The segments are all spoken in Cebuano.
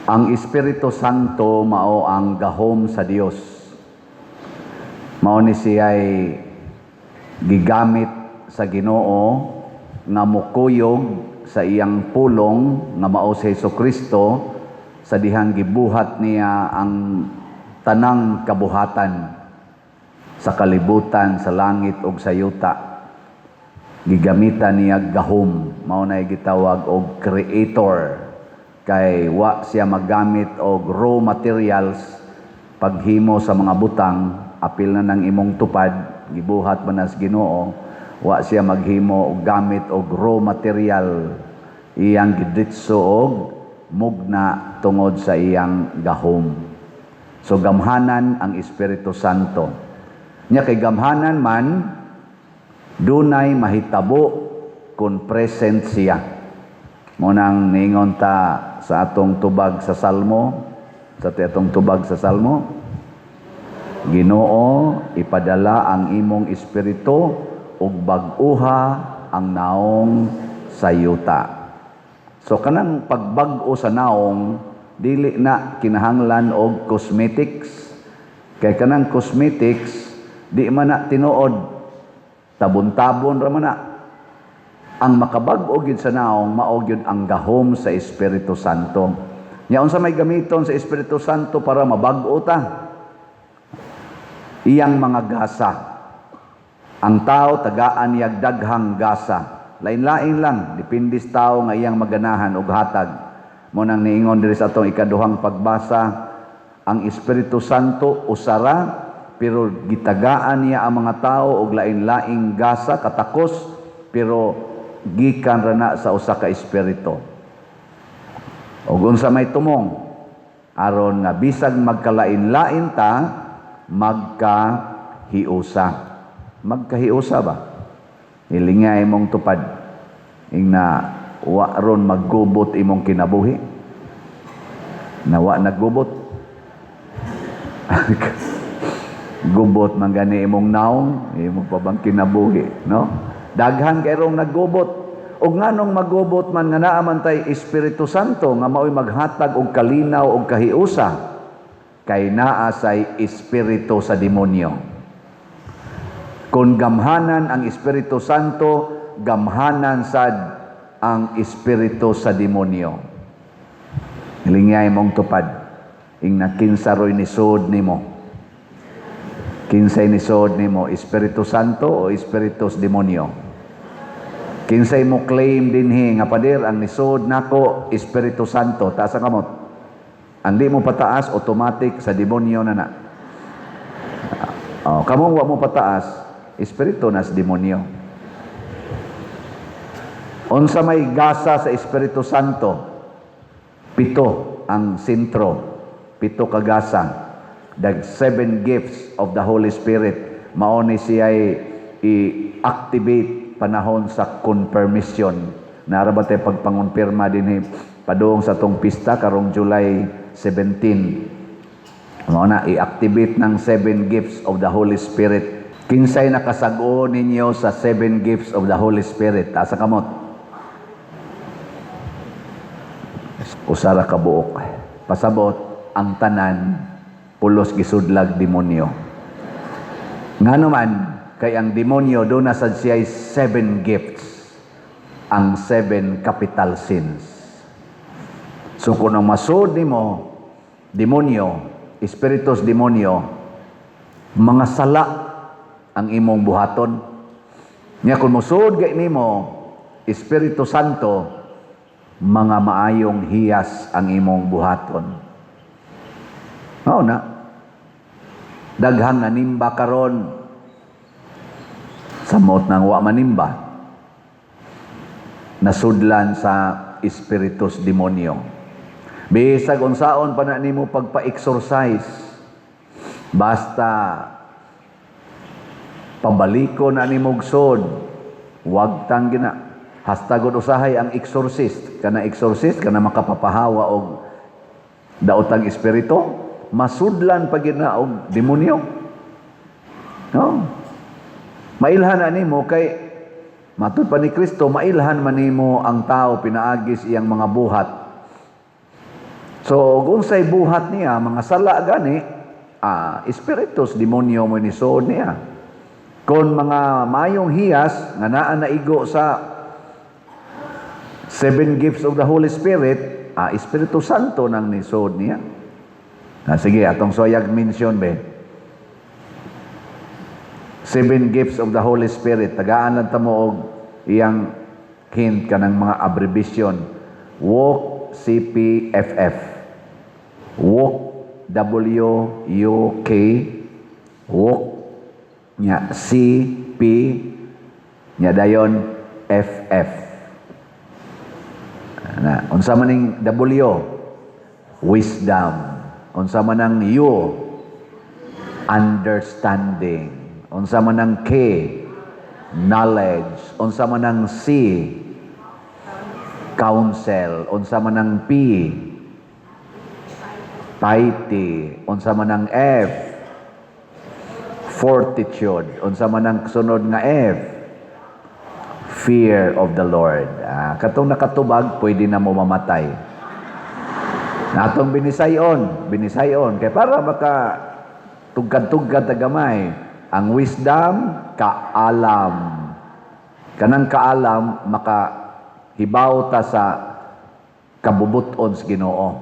Ang Espiritu Santo mao ang gahom sa Dios. Mao ni siya'y gigamit sa Ginoo nga mukuyog sa iyang pulong nga mao si Hesus Kristo sa dihang gibuhat niya ang tanang kabuhatan sa kalibutan, sa langit ug sa yuta. Gigamitan niya gahom, mao na gitawag og creator, kay wa siya magamit og raw materials paghimo sa mga butang. Apil na ng imong tupad, gibuhat man nas Ginoo. Wa siya maghimo og gamit og raw material, iyang gidritso og mugna tungod sa iyang gahom. So gamhanan ang Espiritu Santo nya. Kay gamhanan man, dunay mahitabo kung present siya. Mao nang ningon ta sa atong tubag sa Salmo, sa atong tubag sa Salmo, "Ginoo, ipadala ang imong espiritu ug bag-uha ang naong sa yuta." So kanang pagbag-o sa naong, dili na kinahanglan og cosmetics, kay kanang cosmetics di man na tinuod, tabon-tabon ra man na. Ang makabag-o gyud sa naong, mao gyud ang gahom sa Espiritu Santo. Nya unsa may gamiton sa Espiritu Santo para mabag-o ta? Iyang mga gasa. Ang tao tagaan niyag daghang gasa. Lain-lain lang, depende sa tao nga iyang maganahan og hatag. Mao nang niingon diri sa atong ikaduhang pagbasa, ang Espiritu Santo usara, pero gitagaan niya ang mga tao og lain-laing gasa, katakos, pero gikan ra na sa usa ka espiritu. Og unsa may tumong? Aron nga bisag magkalain-lain ta, magkahiusa. Magkahiusa ba? Hilingay imong tupad. Ingna wa ron maggubot imong kinabuhi. Na wa naggubot. Gubot man gani imong naong, imo pa bang kinabuhi, no? Daghan kay rong naggubot. Ug nganong magubot man nga naa man tay Espiritu Santo nga mao'y maghatag og kalinaw og kahiusa? Kay naa say espiritu sa demonyo. Kung gamhanan ang Espiritu Santo, gamhanan sad ang espiritu sa demonyo. Hilingay mong tupad. Ingna kinsa ro'y nisod nimo? Kinsay nisod nimo, Espiritu Santo o espiritu sa demonyo? Kinsay mo claim dinhi nga, "Pader, ang nisod nako Espiritu Santo"? Taas ang kamot. Ang di mo pataas, automatic sa demonyo na na. Oh, kamo wa mo pataas, espiritu na sa demonyo. Unsa may gasa sa Espiritu Santo? Pito ang sentro. Pito ka gasa. The seven gifts of the Holy Spirit. Mao ni siya i-activate panahon sa confirmation. Naa ra ba tay pagpangonpirma dinhi padung sa atong pista karong July 17? Mao na i-activate ng seven gifts of the Holy Spirit. Kinsay nakasag-o ninyo sa seven gifts of the Holy Spirit? Taas ang kamot. Usa ra ka buok. Pasabot, ang tanan pulos gisudlag demonyo. Ngano man? Kay ang demonyo duna sad siya seven gifts, ang seven capital sins. So kung ang masud nimo demonyo, espiritus demonyo, mga sala ang imong buhaton. Nya kung mosud gay nimo Espiritu Santo, mga maayong hiyas ang imong buhaton. Mao na. Daghang nanimba karon, samot nang wa manimba, nasudlan sa espiritus demonyo. Bisag unsaon pa na nimo pagpa-exorcise, basta pabaliko na nimo og sod, wag tang gina. Hastagod usahay ang exorcist, kana exorcist kana makapapahawa og daotang espiritu, masudlan pa gyud na og demonyo. No? Mailhan na nimo kay matud pa ni Kristo, mailhan man nimo ang tao pinaagis iyang mga buhat. So, kung unsay buhat niya, mga sala gani, espiritu sa demonyo mo ni suod niya. Kung mga mayong hiyas, nga naa naigo sa seven gifts of the Holy Spirit, Espiritu Santo nang nisuod niya. Sige, atong soyag mention be. Seven gifts of the Holy Spirit. Tagaan lang ta mo og iyang hint kanang mga abbreviation. WOK CPFF. WOK W U K, WOK nya C P nya dayon FF. Na, unsa man ning W? Wisdom. Unsa man ang U? Understanding. Unsa man ang K? Knowledge. Unsa man ang C? Counsel. Unsa man ang P? Piety. Unsa man ang F? Fortitude. Unsa man ang sunod nga F? Fear of the Lord. Katong nakatubag, pwede na mo mamatay. Natong binisayon, binisayon. Kay para maka tugkad-tugkad ta gamay. Ang wisdom, kaalam. Kanang kaalam, maka hibaw ta sa kabubuton sa Ginoo.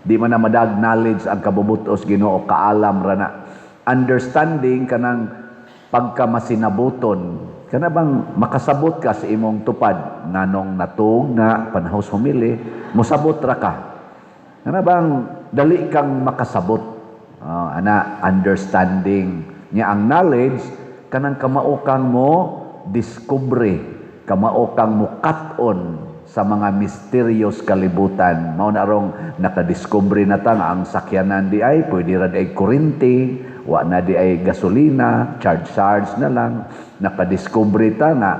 Di man na madag knowledge ang kabubuton sa Ginoo, kaalam ra na. Understanding, kanang pagkamasinabuton. Kana bang makasabot ka sa imong tupad nganong natuog nga panahos humili, mosabot ra ka. Kana bang dali kang makasabot. Oh, ana, understanding. Nya ang knowledge, kanang kamao kang mo discovery, kamao kang mukat-on sa mga misteryos kalibutan. Mao na arong nakadiscover na ta nga ang sakyanan di ay pwede ra di ay kuryente, wa na di ay gasolina, charge charge na lang. Nakadiscover ta nga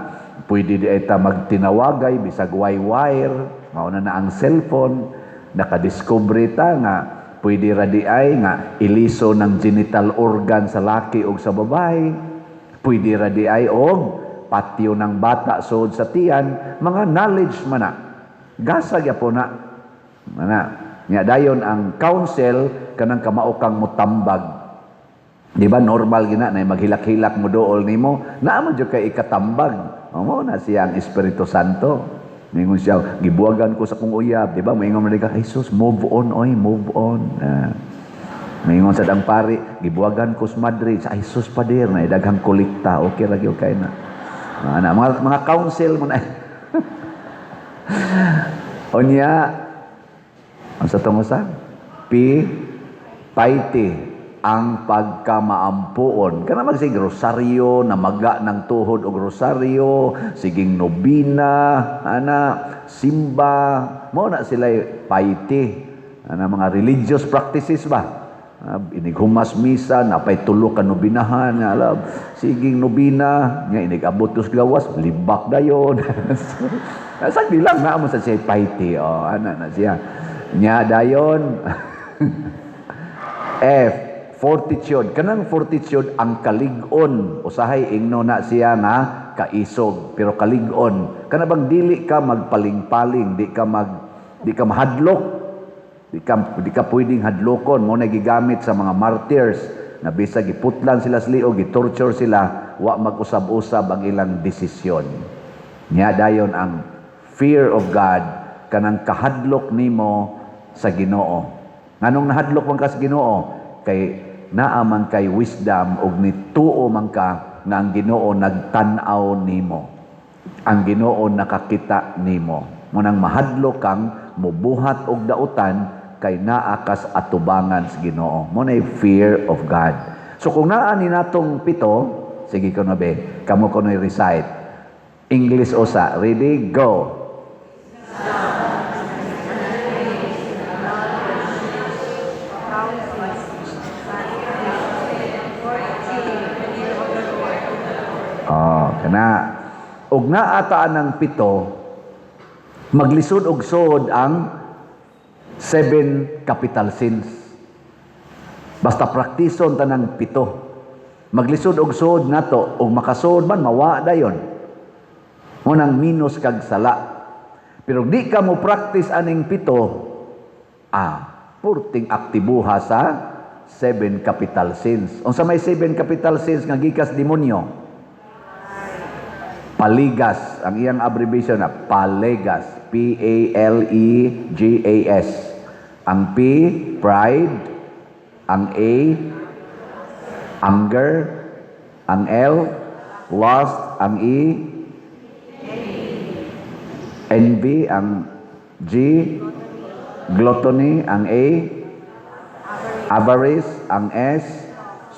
pwede di ay ta magtinawagay bisag way wire, mao na na ang cellphone. Nakadiscover ta nga pwede ra di ay nga iliso ng genital organ sa laki o sa babae. Pwede ra di ay og patyo ng bata sud sa tiyan, mga knowledge man na. Gasa gyapon na. Mana. Nya dayon ang counsel, kanang kamao kang mutambag. Di ba normal gina na maghilak-hilak mo dool nimo, naa man jud kay ikatambag. O, mo na siya ang Espiritu Santo. Mingon siya, "Gibuwagan ko sa kong uyab," di ba? Moingon man ka, "Jesus, move on, oy, move on." Mingon sa dang pari, "Gibuwagan ko sa Madrid." Sa Jesus, pader, na daghang kolekta, okay ra gyud kay na. Mga, mga, mga counsel mo na. Unya, ang sa tungo sa P, piety, ang pagkamaampuon. Kana magsig rosaryo, namaga ng tuhod og rosaryo, siging nobina, ana, simba, mo na sila piety. Ana, mga religious practices ba? Inig humas misa, napay tulo ka nobinahan, nga alam, siging nobina, nga inig abot tos gawas, libak dayon. Sagdi lang na mo sa siya piety, oh, ana na siya. Nya dayon F, fortitude. Kanang fortitude, ang kalig-on. Usahay ingno na siya nga kaisog, pero kalig-on. Kana bang dili ka magpaling-paling, di ka mahadlok. Di ka pwedeng hadlokon mo na gigamit sa mga martyrs na bisag giputlan sila sa liog, gitorture sila, wa mag-usab-usab ang ilang desisyon. Nya dayon ang fear of God, kanang kahadlok nimo sa Ginoo. Nganong nahadlok man ka sa Ginoo? Kay naa man kay wisdom ug nituo man ka nga ang Ginoo nagtan-aw nimo. Ang Ginoo nakakita nimo. Munang mahadlok kang mubuhat og dautan kay naa kas atubangan sa Ginoo. Mo na fear of God. So kung naa ni natong pito, sige ko na be, kamo ko na recite. English usa. Ready? Go. Oh, kana. Og naa ta ng pito, maglisod og suod ang seven capital sins. Basta praktison tanang pito. Maglisod og suod nato og makasuod man, mawa dayon. Munang minus kag sala. Pero di ka mo practice aning pito, Purting aktibuha sa seven capital sins. Unsa may seven capital sins nga gikas demonyo? Paligas. Ang iyang abbreviation na Palegas. Palegas. Ang P, pride. Ang A, anger. Ang L, lust. Ang E, envy. Ang G, gluttony. Ang A, avarice. Ang S,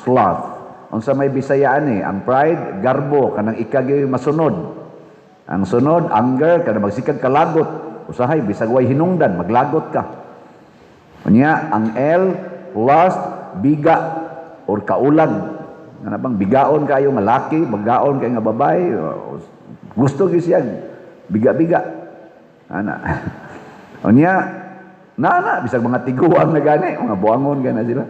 sloth. Unsa may Bisayaan eh? Ang pride, garbo, kanang ikaw masunod. Ang sunod, anger, kanang magsikag kalagot. Usahay, bisag way hinungdan, maglagot ka. Unya, ang L, lust, biga, or kaulag. Nga bang bigaon kayo nga laki, bagaon kayo nga babae, gusto gyud siya biga-biga. Ana. Unya, na bisag mga tiguang na gani, mga buangon gana sila.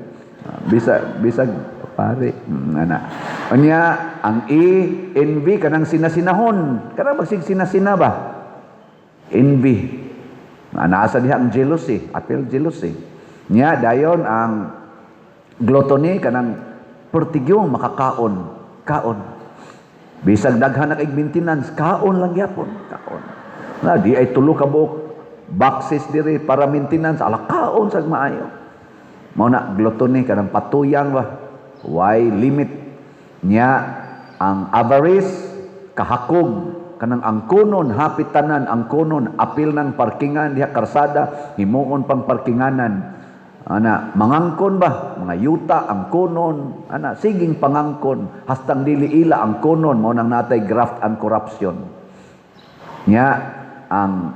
Bisag bisag pare, ana. Unya, ang E, envy, kanang sinasinahon. Kanang magsig sinasina ba? Envy. Nasa diha ang jealousy, apil jealousy. Nya dayon ang gluttony, kanang pertigyong makakaon, kaon. Bisag daghan na kay maintenance, kaon lang gyapon, kaon. Na di ay tulo ka buok boxes diri para maintenance, ala kaon sag maayo. Mao na gluttony, kanang patuyang ba? Why limit nya. Ang avarice, kahakog, kanang angkonon hapit tanan angkonon, apil ng parkingan diha karsada, himuon pang parkinganan, ana. Mangangkon ba, mga yuta angkonon, ana, siging pangangkon hastang dili ila angkonon. Mao nang natay graft and corruption. Nya ang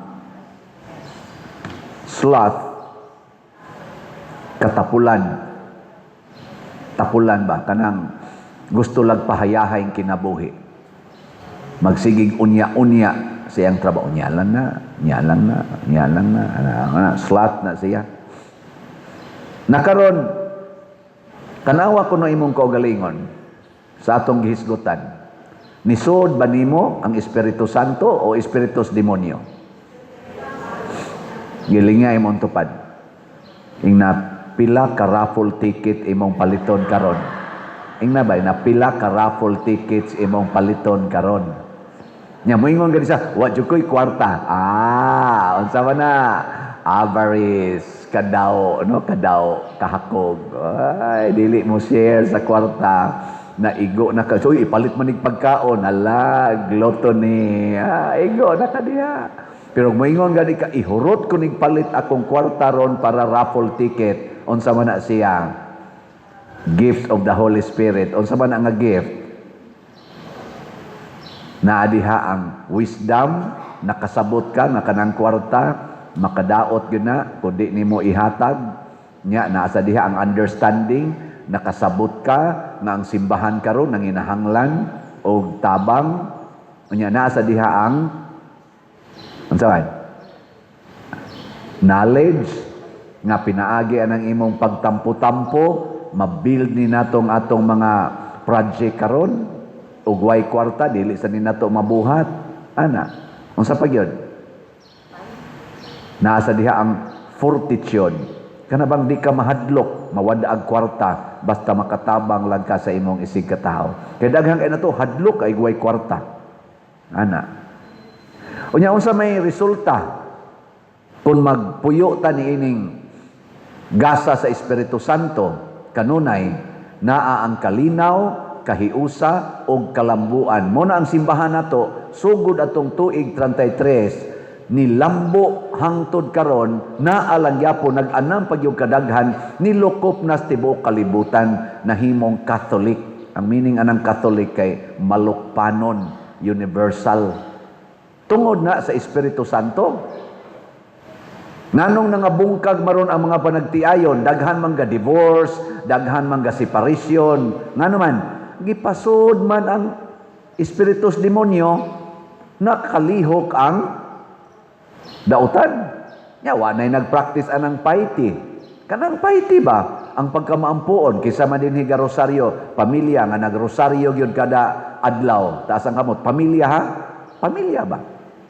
sloth, katapulan, tapulan ba, kanang gusto lag pahayahay kinabuhi, magsigig unya-unya siyang trabaho, unya lang na, unya lang na, unya lang na, ana, ana, sloth na siya. Nakaron, tanawa ko no imong kaugalingon sa atong gihisgutan. Nisod ba nimo ang Espiritu Santo o espiritus demonyo? Gilinga imong tupad. Ingna pila ka raffle ticket imong paliton karon? Ingna ba na pila ka raffle tickets imong paliton karon? Nya moingon gani sa, "Wa jud ko'y kwarta." Ah, unsa man na? Avarice, kadaw, no? Kadaw, kahakog. Ay, dili mo share sa kwarta. Naigo na ka. So, ipalit man nig pagkaon. Ala, gluttony. Ah, igo na ka diha. Pero moingon gani ka, "Ihurot ko nig palit akong kwarta ron para raffle ticket." Unsa man na siya? Gift of the Holy Spirit. Unsa man ang nga gift? Naa diha ang wisdom, nakasabot ka nga kanang kwarta, makadaot gyud na kundi nimo ihatag. Nya naa sa diha ang understanding, nakasabot ka nga ang simbahan karon nanginahanglan og tabang. Nya naa sa diha ang unsa man? Knowledge nga pinaagi ang imong pagtampo-tampo, mabuild ni natong atong mga project karon ug way kwarta dili sa ni nato mabuhat, ana. Unsa pa gyud? Naa sa diha ang fortitude, kana bang di ka mahadlok mawad ang kwarta basta makatabang lang ka sa imong isig katawo, kay daghan kay nato hadlok ay way kwarta, ana. Unya, unsa may resulta kung magpuyo ta niining gasa sa Espiritu Santo? Kanunay naa ang kalinaw, kahiusa ug kalambuan. Mo na ang simbahan nato sugod atong tuig 33 nilambo hangtod karon, naa lang gyapon, nag-anam pag yung kadaghan, nilukop na sa tibuok kalibutan, nahimong Catholic. Ang meaning anang Catholic kay malukpanon, universal, tungod na sa Espiritu Santo. Nganong nangabungkag maron ang mga panagtiayon, daghan man ga divorce, daghan man ga separation? Ngano man, gipasod man ang espiritus demonyo, nakalihok ang dautan. Nya wa nay nagpractice anang piety. Kanang piety ba? Ang pagkamaampuon kaysa man dinhi ga rosaryo, pamilya nga nagrosaryo gyud kada adlaw. Taas ang kamot. Pamilya ha? Pamilya ba?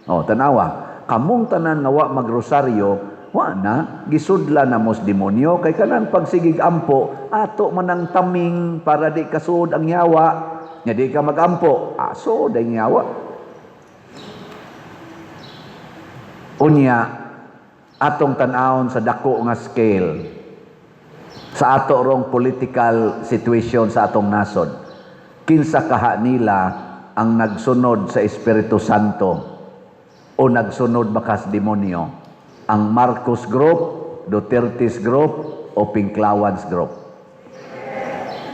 Oh, tanawa. Kamong tanan nga wa magrosaryo, Wa na, gisudla na mos demonyo kay kanang pagsigig ampo, ato man ang taming para di kasud ang yawa. Nya di ka magampo, aso day yawa. Unya, atong tan-awon sa dako nga scale sa ato rong political situation sa atong nasod. Kinsa kaha nila ang nagsunod sa Espiritu Santo o nagsunod bakas demonyo? Ang Marcos Group, Duterte's Group, o Pinklawans Group?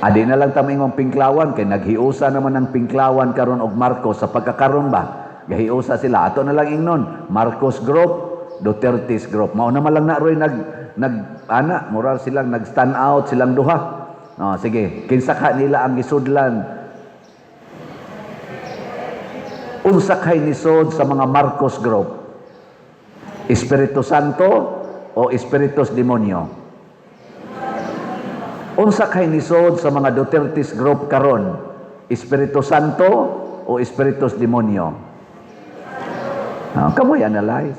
Adi na lang tamingong Pinklawan kay naghiusa naman ang Pinklawan karon og Marcos sa pagkakaron ba? Gahiusa sila. Ato na lang ingnon, Marcos Group, Duterte's Group. Mao na man lang na roy nag nag ana, moral silang nag stand out silang duha. Oh, sige, kinsa ka nila ang gisudlan? Unsa kay nisod sa mga Marcos Group? Espiritu Santo o Espiritus Demonyo? Unsa kay nisod sa mga Duterte's Group karon? Espiritu Santo o Espiritus Demonyo? Ah, kamoy analyze.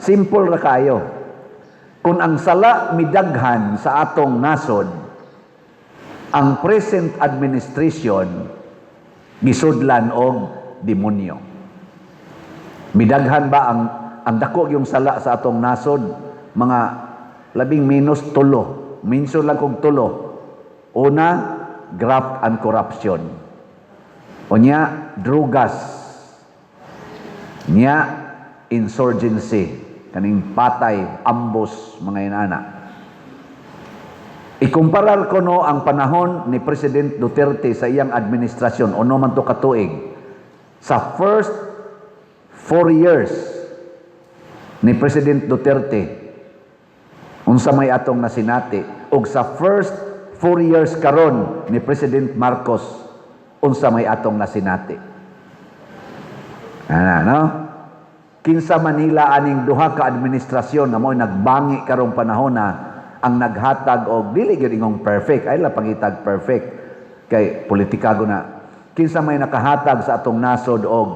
Simple ra kayo. Kung ang sala midaghan sa atong nasod, ang present administration gisudlan og demonyo. Midaghan ba ang dako yung sala sa atong nasod? Mga labing minus tulo. Minso lang kog tulo. Una, graft and corruption. Unya, drugas. Nya, insurgency. Kaning patay, ambos, mga inana. Ikumparar ko no ang panahon ni President Duterte sa iyang administrasyon, uno man to katuig, sa first 4 years ni President Duterte, unsa may atong nasinati, ug sa first 4 years karon ni President Marcos, unsa may atong nasinati. Ana, no? Kinsa Manila aning duha ka administrasyon na mo'y nagbangi karong panahon na ang naghatag og dili gyud ingong perfect ay la pangitag perfect kay politika na? Kinsa may nakahatag sa atong nasod og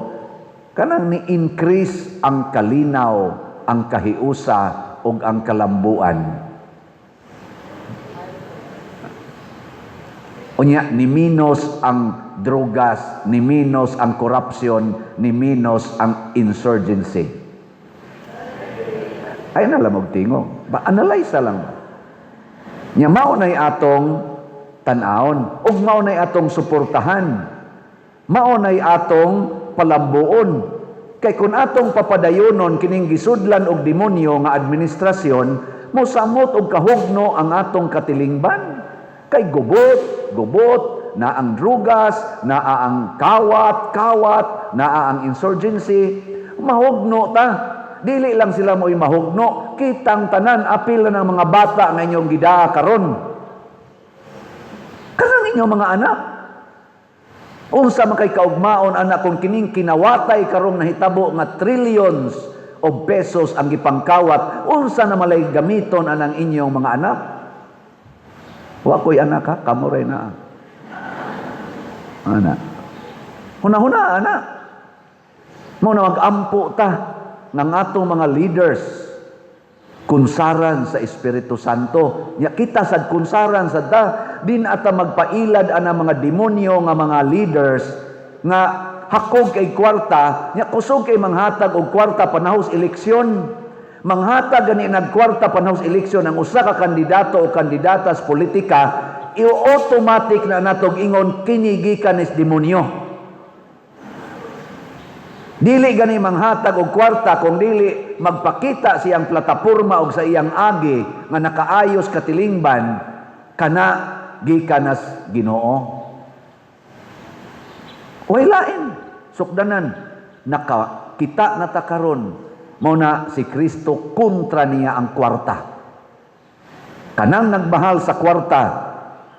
kanang ni-increase ang kalinaw, ang kahiusa ug ang kalambuan? Unya, ni minus ang drogas, ni minus ang corruption, ni minus ang insurgency. Ay na lang tingog. Ba analyze lang ba? Nya mao nay atong tan-awon ug mao nay atong suportahan. Mao nay atong palambuon. Kay kung atong papadayonon kining gisudlan og demonyo nga administrasyon, mosamot og kahugno ang atong katilingban. Kay gubot, gubot, na ang drugas, na ang kawat, kawat, na ang insurgency, mahugno ta. Dili lang sila mo'y mahugno, kitang tanan, apil na ng mga bata nga inyong gidaa karon. Kanang inyong mga anak. Unsa man kay kaugmaon anak kung kining kinawatay karong nahitabo nga trillions of pesos ang gipangkawat, unsa na malay gamiton anang inyong mga anak? Wa ko'y anak ha, kamo ray na. Ana. Huna-huna ana. Mo na mag-ampo ta ng atong mga leaders kunsaran sa Espiritu Santo. Nya kita sad kunsaran sad ta, din ata magpailad ana mga demonyo nga mga leaders nga hakog kay kwarta, nya kusog kay manghatag og kwarta panahos eleksyon. Manghatag gani nagkwarta panahos eleksyon ang usa ka kandidato o kandidata sa politika, i-automatic na natog ingon kini gikan is demonyo. Dili gani manghatag og kwarta kung dili magpakita siyang plataporma og sa iyang agi nga nakaayos katilingban kana gikan nas Ginoo. Way lain sukdanan nakakita na ta karon, mao na si Kristo kontra niya ang kwarta. Kanang nagmahal sa kwarta,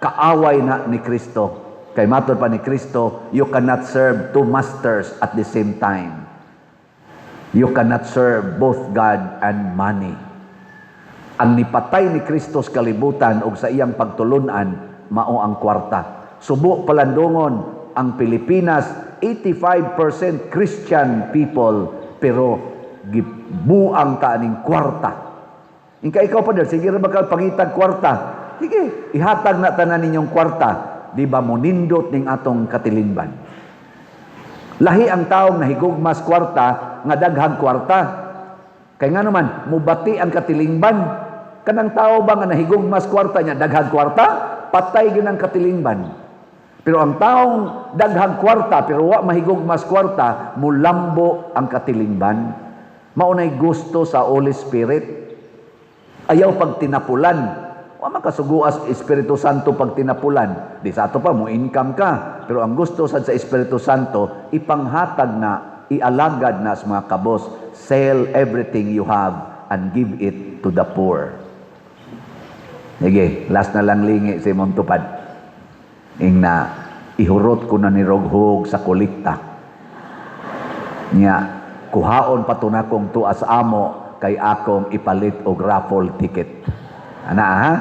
kaaway na ni Kristo. Kay matod pa ni Kristo, you cannot serve two masters at the same time. You cannot serve both God and money. Ang nipatay ni Kristo sa kalibutan og sa iyang pagtulunan, mao ang kwarta. Subo palandungon ang Pilipinas, 85% Christian people, pero gibuang ta aning kwarta. Ingka ikaw pa, sige ra ba ka pangitag kwarta? Sige, ihatag na tanan ninyong kwarta. Di ba monindot ning atong katilingban? Lahi ang taong nahigugmas kwarta nga daghang kwarta. Kay nga naman, mubati ang katilingban. Kanang tao ba nga nahigugmas kwarta niya, daghang kwarta, patay gyud ang katilingban. Pero ang taong daghang kwarta pero wa mahigugmas kwarta, mulambo ang katilingban. Mao nay gusto sa Holy Spirit. Ayaw pag tinapulan. Wa man kasugoas Espiritu Santo pag tinapulan. Di sa ato pa mo income ka. Pero ang gusto sad sa Espiritu Santo, ipanghatag na, ialagad na sa mga kabos. Sell everything you have and give it to the poor. Sige, last na lang lingi sa imong tupad. Ing na, ihurot ko na ni Roghog sa kolekta. Nya, kuhaon pa to nakong tuas amo kay akong ipalit og raffle ticket. Ana ha?